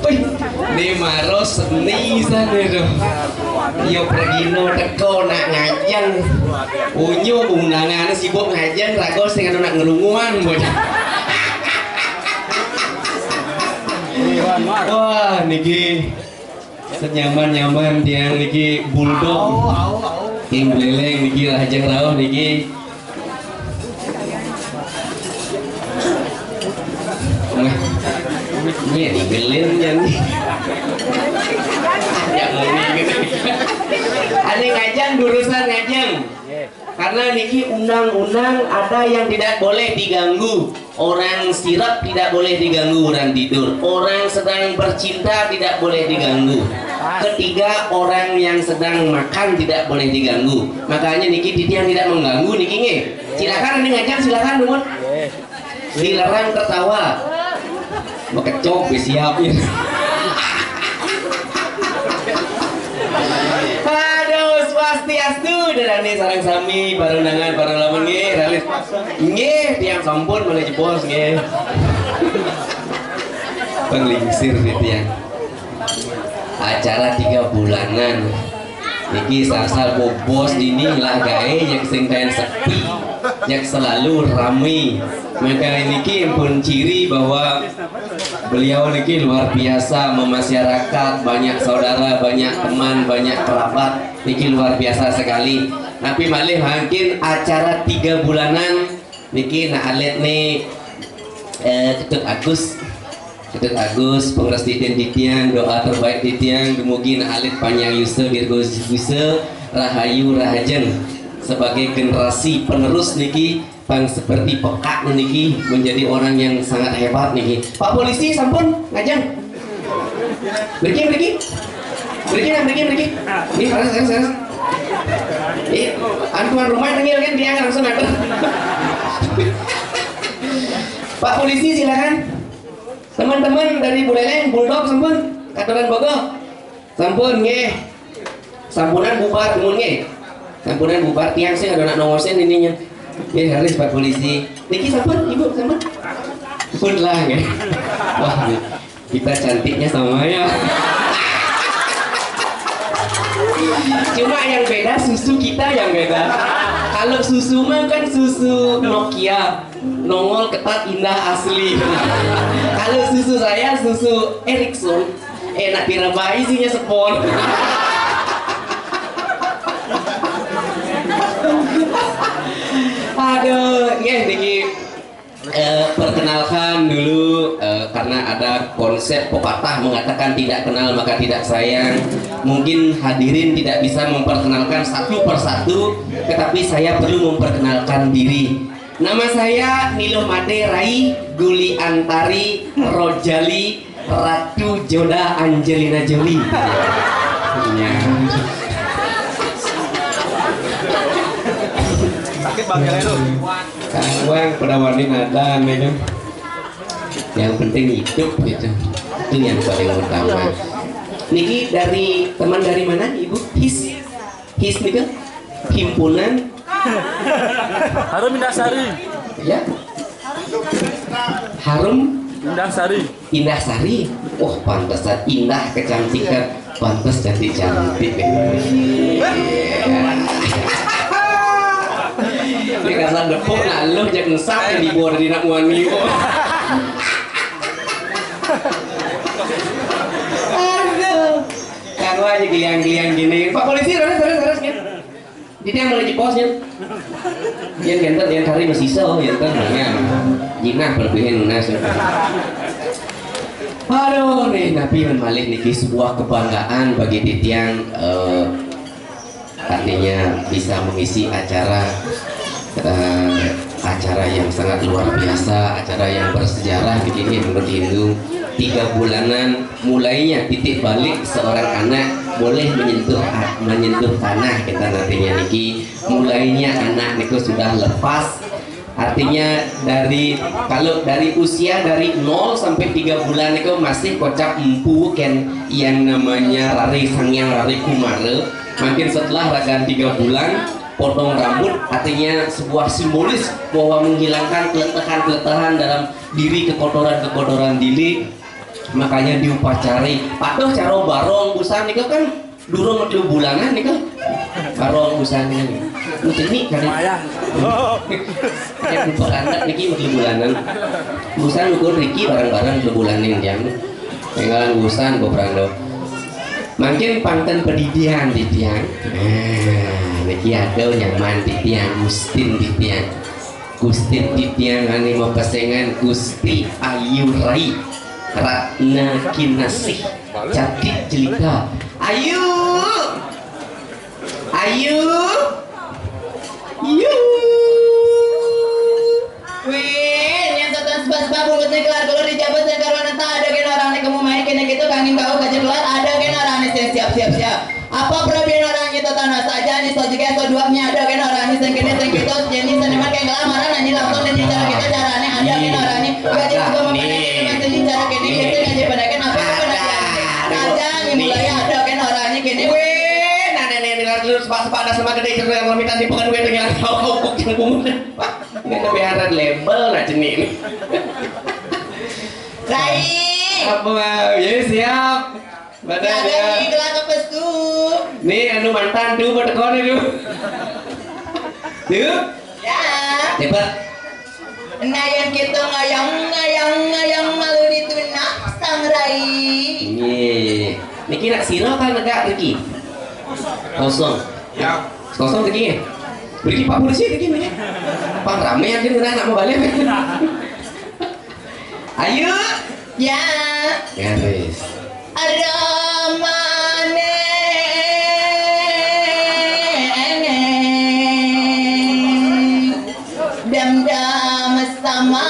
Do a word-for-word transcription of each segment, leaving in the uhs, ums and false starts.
Wih, ni maro seni sane to. Yo pergino teko nak ngajeng. Unyu undangane sibuk ngajeng, rago sing anu nak ngerunguan bocah. Wah, niki senyaman-nyaman tiang niki bulldog. Tim beleleng niki, Rahajeng rauh niki. Wah, ini digelin ya nih. Ya, ini. Ane ngajeng, durusan ngajeng. Karena niki undang-undang ada yang tidak boleh diganggu. Orang sirep tidak boleh diganggu, orang tidur. Orang sedang bercinta tidak boleh diganggu. Ketiga, orang yang sedang makan tidak boleh diganggu. Makanya niki titiang tidak mengganggu niki nggih. Silakan, ane ngajeng, silakan, nuwun. Dilarang tertawa. Bekecok, wis siap. Aduh, swastiastu, darane sareng sami, para undangan, para ulamen nggih, raris. Nggih, tiang sampun malih jebos nggih. Penglingsir nih tiang. Acara tiga bulanan. Niki sasal bobos dini lah gae yang sing kaen sepi, yang selalu rame. Maka niki pun ciri bahwa beliau niki luar biasa memasyarakat, banyak saudara, banyak teman, banyak kerabat. Niki luar biasa sekali. Tapi malih mangkin acara tiga bulanan niki nak alit nih, eh, Ketut Agus. Ketut Agus, pangrestiten titiang, doa terbaik titiang, dumugi nak alit panjang yusa, dirgo yusa, rahayu, rahajeng. Sebagai generasi penerus niki, pang seperti pekak niki, menjadi orang yang sangat hebat niki. Pak polisi, sampun, ngajeng. Mriki, mriki. Mriki, nah, mriki, mriki. Nih, terus, terus, terus. Nih, anu tuan rumah nengil kan, dia langsung ngatur. Pak polisi, silakan. Teman-teman dari Buleleng, Bulldog sampun, katuran bogoh. Sampun nggih. Sampunan bubar, nuwun nggih. Sampunan bubar, tiang sing ada nak nongosin ininya. Nggih, harus Pak polisi. Niki sampun, Ibu, sampun? Pun lah nggih. Wah, kita cantiknya sama ya. Cuma yang beda susu kita yang beda. Kalau susu mah kan susu Nokia. Nongol, ketat, indah, asli. Kalau susu saya, susu Erickson, enak direbahi isinya sepon. Aduh, nggih niki, eh, perkenalkan dulu, eh, karena ada konsep pepatah mengatakan tidak kenal maka tidak sayang. Mungkin hadirin tidak bisa memperkenalkan satu persatu, tetapi saya perlu memperkenalkan diri. Nama saya Nilo Made Rai Guli Antari Rojali Ratu Joda Angelina Jolie. Ya. Sakit bangkelnya tuh. Kang Wang, pada wani ada, anu. Yang penting hidup gitu. Itu yang paling utama. Niki dari, teman dari mana, Ibu? His, his nika? Himpunan. Harum Indah Sari. Ya. Harum Indah Sari. Indah Sari. Wah, pantesan indah kecantikan. Pantes cantik-cantik. Ini kasar depok, nah, lu jak ngesap yang dibawa dari nak wani. Aduh. Kan aja giliang-giliang gini. Pak polisi, terus, terus, terus, ya. Jadi yang mulai jeposnya. Yang ganteng, yang hari masih so, yang kan, yang jinah berlebihan lunas. Aduh, nih, tapi malih niki sebuah kebanggaan bagi titiang, eh, artinya bisa mengisi acara, eh, acara yang sangat luar biasa, acara yang bersejarah begini menurut Hindu. Tiga bulanan mulainya titik balik seorang anak boleh menyentuh, menyentuh tanah, kita nantinya niki. Mulainya anak niku sudah lepas. Artinya dari, kalau dari usia dari nol sampai tiga bulan itu masih kocap empu, kan, yang namanya rari sangyang, rari kumara. Makin setelah ragaan tiga bulan, potong rambut, artinya sebuah simbolis bahwa menghilangkan keletahan-keletahan dalam diri, kekotoran-kekotoran diri. Makanya diupacari. Patuh caro barong busan itu kan durung mati bulanan nih kan. Barong busan ini. Mesti nih kan. Lumayan. Ya, lupa anak niki mati bulanan. Busan ukur Riki bareng-bareng mati bulanan yang. Tinggalan busan kok berando. Mungkin panten pedidian di tiang. Nah, niki ada nyaman di tiang, Gustin di tiang. Gustin di tiang ane mau pesengan Gusti Ayu Rai Ratna Kinasih. Cantik jelita. Ayu. Ayu. Yu. Wih, yang tetan sebab-sebab mulutnya kelar-kelar di jabat dan karwana tak ada gen orang nih kamu main kena gitu kangin kau kaca kelar ada gen orang nih siap siap siap. Apa problem orang kita tanah saja nih so juga so dua nya ada gen orang nih sing kene sing gitu jadi seniman kayak ngelamar nanya langsung nih cara kita caranya ada gen orang nih gaji juga mau nih masih cara kene gitu aja pada kan apa apa aja nih mulai ada gen orang nih kene weh nah nenek dengar dulu sepak-sepak ada sama gede cerita yang minta di pekan gue dengan kau kok yang kumun. Ini kebiasaan label lah jenis ini. Rai. Apa mau? Ya siap. Mana ya? Ini kelak apa tuh? Nih anu mantan tuh buat tekor itu. Tuh. Ya. Coba. Nah yang kita ngayang ngayang ngayang malu ditunah sang Rai. Ini. Niki nak siro kan negak Riki. Kosong. Ya. Kosong Riki. Riki Pak Polisi Riki nih. Pang rame yang kena nak mau balik. Ayo. Ya. Ya wis. Ada mana? Dam dam sama.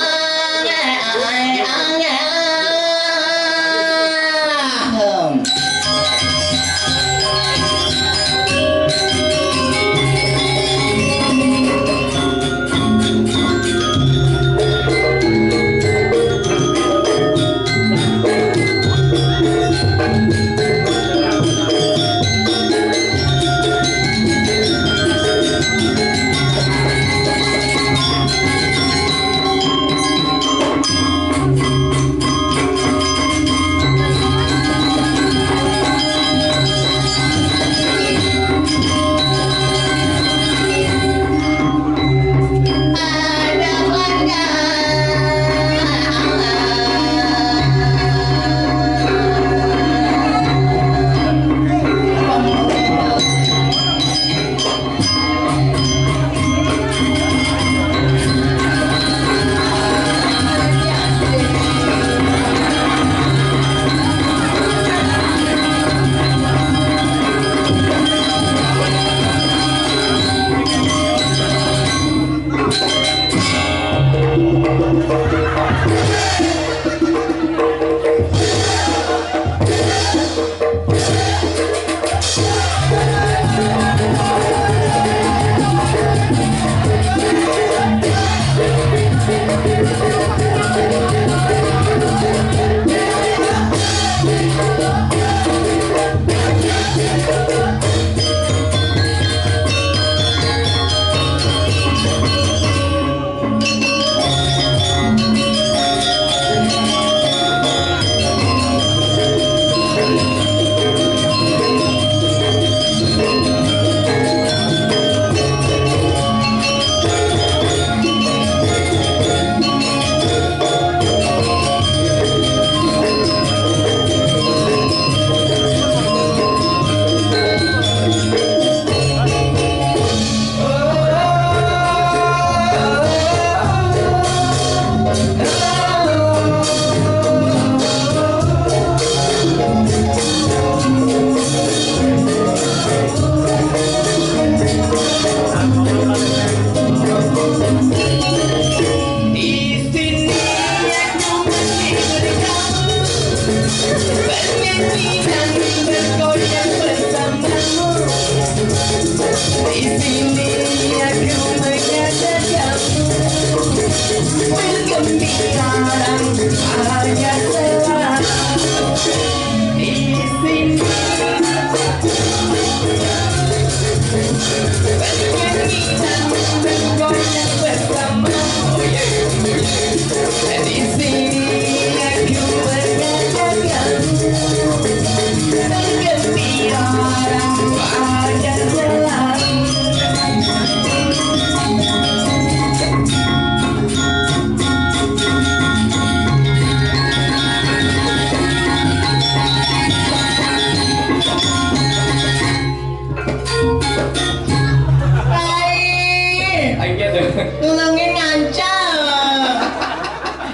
Rai, aja tuh. Tulungin nancep.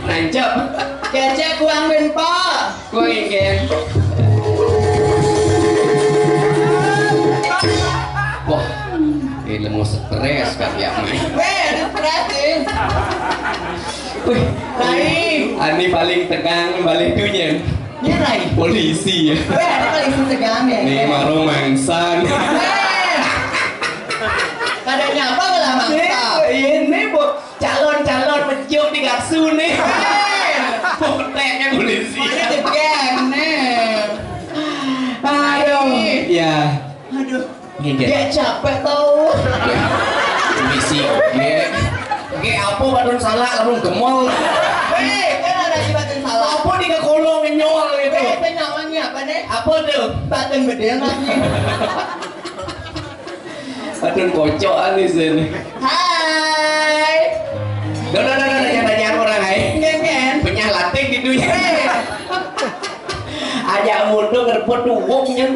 Nancep. Diajak uang ben po. Kuwi, Gen. Wah, ini mau stres kan ya, Mai? Weh, ada stres nih. Wih, Rai. Ani paling tegang balik tuh, Nyen. Nya, Rai. Polisi ya. Weh, ada polisi tegang ya. Nih, maru mangsan. Weh. Kada nyapa kalau mangsa. Ini, Bu. Calon-calon mencium di garsu nih. Poteknya polisi. Mana degan nih. Aduh. Ya. Aduh. Gini. Dia capek tau. Polisi. Gini. Gini apa badan salah lalu gemol. Hei, kan ada di badan salah. Apa di kolong nyol gitu. Hei, apa namanya apa nih? Apa tuh? Badan bedel lagi. Aduh, kocok alis ini. Hai. Dah, dah, dah, dah, jangan tanya orang, hai. Jangan. Penyah latih di dunia. Aja muda ngerepot tuwuk, nyen.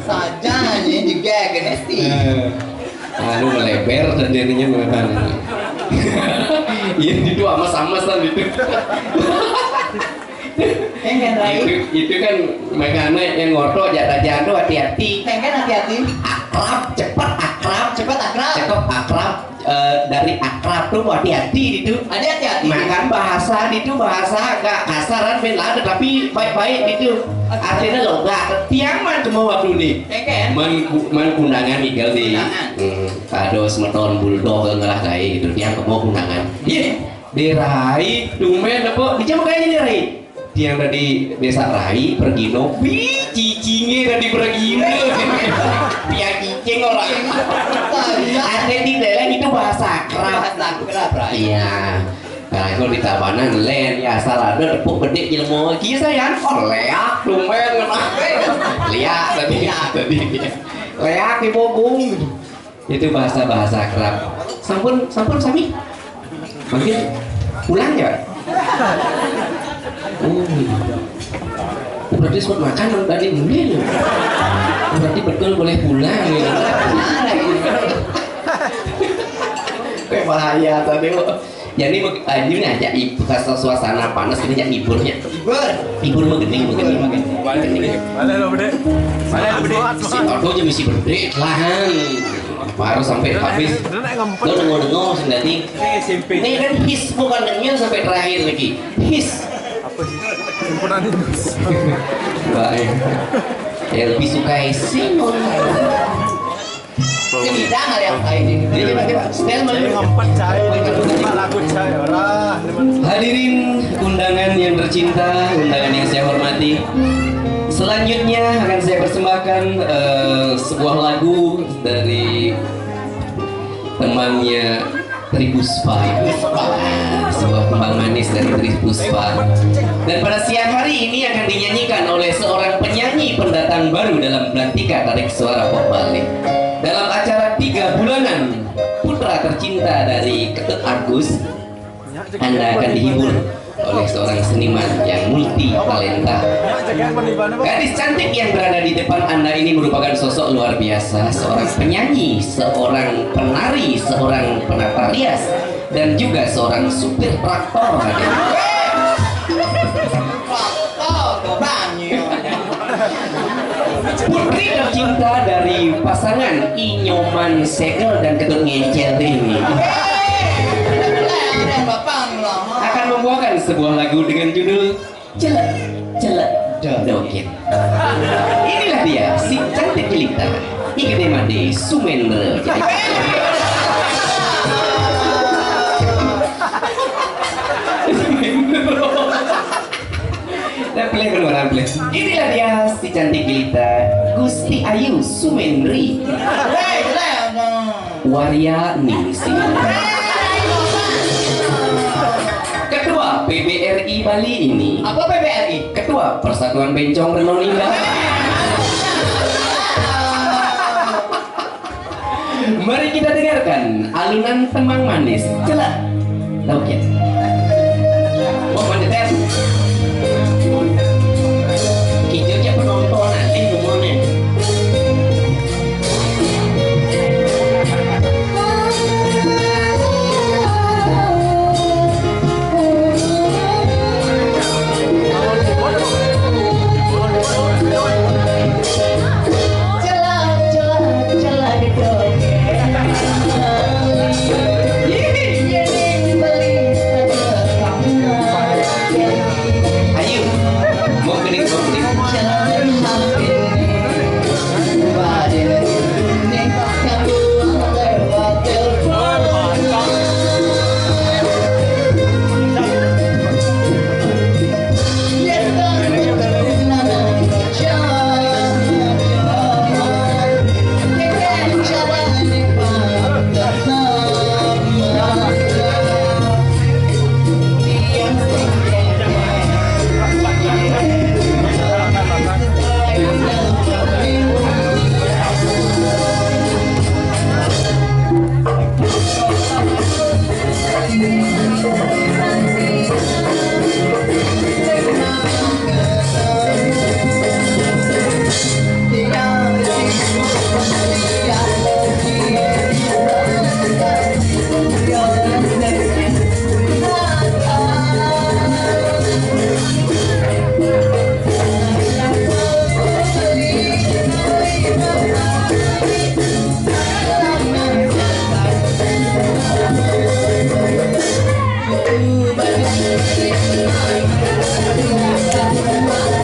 Saja, ini juga gini sih. Eh, anu melebar dan jadinya makan. Iya, itu sama-sama san itu. Itu, itu kan makanya yang ngoto aja raja tuh hati-hati. Pengen hati-hati. Akrab, cepat akrab. Cepat akrab. Cepat akrab. Eh, dari akrab tuh hati-hati itu. Ada hati-hati. Makan bahasa itu bahasa agak kasaran bela tetapi baik-baik itu. Artinya logat. Tiang man cuma waktu ini. Pengen. Man, man kundangan Miguel di. Kundangan. Hmm, ada semeton bulldog ngelah kayak gitu. Tiang kemo kundangan. Iya. Di Rai, tumben apa? Di jam kayaknya nih Rai. Tiang tadi desa Rai pergi no. Wih, cicingnya tadi pergi no. Tiang cicing orang. Ada di dalam itu bahasa akrab. Bahasa akrab, Rai. Iya. Nah, kalau di Tabanan len ya asal ada tepuk bedik jelema. Kisah ya, oh leak tumben. Leak tadi. Leak tadi. Leak di Bogong. Itu bahasa-bahasa akrab. Sampun, sampun sami. Mungkin pulang ya? Oh. Berarti sempat makan tadi boleh. Berarti betul boleh pulang ya. Kayak bahaya tadi, Bu. Jadi, ini aja ibu, suasana panas ini aja iburnya. Ibur. Ibur mah gini, mah gini, mah gini. Balik, balik. Balik, balik. Si Toto aja mesti berdiri, lahan. Baru sampai habis. Lo nengok-nengok sendiri. Ini kan his bukan nengok sampai terakhir lagi. His. Apa sih? Sempurna nih. Baik. Elvi Sukaesih. Ini jangan yang lain ini. Jadi coba, coba. Setel dulu. Saya ngempet, cai. Coba lagu, cai. Ora. Hadirin undangan yang tercinta, undangan yang saya hormati. Selanjutnya akan saya persembahkan eh, sebuah lagu dari temannya Tri Puspa. Sebuah kembang manis dari Tri Puspa. Dan pada siang hari ini akan dinyanyikan oleh seorang penyanyi pendatang baru dalam Belantika Tarik Suara Pop Bali. Dalam acara tiga bulanan Putra Tercinta dari Ketut Agus, Anda akan dihibur oleh seorang seniman yang multi talenta. Gadis cantik yang berada di depan Anda ini merupakan sosok luar biasa, seorang penyanyi, seorang penari, seorang penata rias, dan juga seorang supir traktor. Traktor, tuh, Bang. Putri tercinta dari pasangan Inyoman Segel dan Ketut Ngencel ini akan membawakan sebuah lagu dengan judul Celek Celek Dogen. Inilah dia, si cantik jelita, Ikete Made Sumendra. Inilah dia, si cantik jelita, Gusti Ayu Sumendri. Waria Ningsih. Ketua P B R I Bali ini. Apa P B R I? Ketua Persatuan Bencong Renoningga. Mari kita dengarkan alunan tembang manis. Celak. Oke.